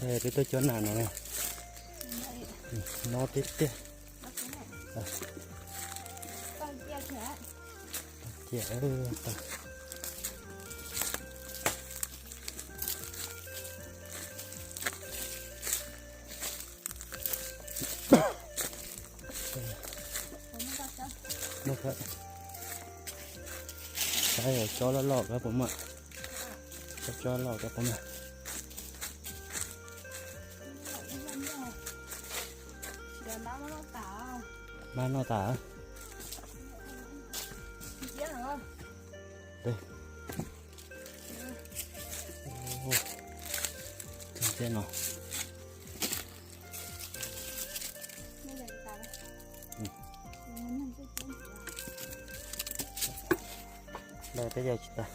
ໄດ້ໄປຕົວຈົນໜາໜ່ອຍ ນອນຕິດເຕະ ເອີ ເຈຍເອີ ໃຊ່ ຈໍລອກກັບຜົມອະ ຈໍລອກກັບຜົມອະ ມານອກຕາ ເດ້ ໂອ້ ເຕັມເນາະ ໄດ້ແຕ່ຢາກກິນຕາ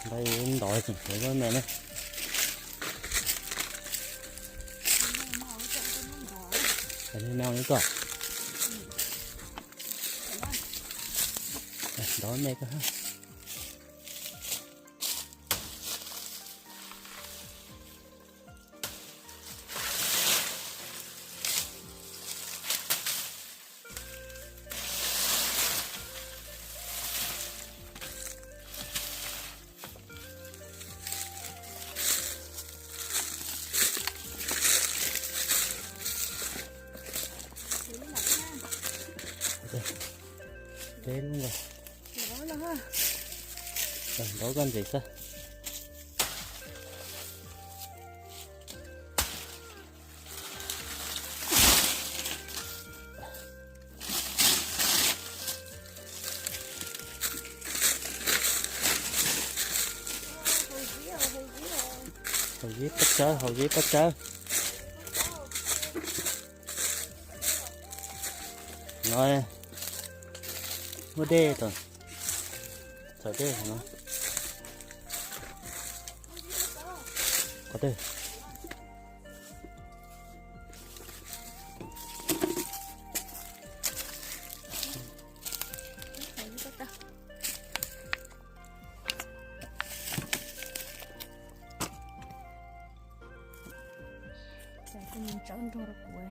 ໄດ້ດອຍ ເຫັນບໍ່ແມ່ນ ອັນນີ້ນອນນີ້ກໍ ດອຍແມ່ກໍ ເປັນບໍ່? ເອົາລະຮະ ເອົາດອກກັນຊິຊະ ເຮົາເຢັບປັດເຈີ ເຮົາເຢັບປັດເຈີ ນ້ອຍ ບໍ່ເດ້ຕົນ ໃສ່ເດ້ເນາະ ກໍເດ້.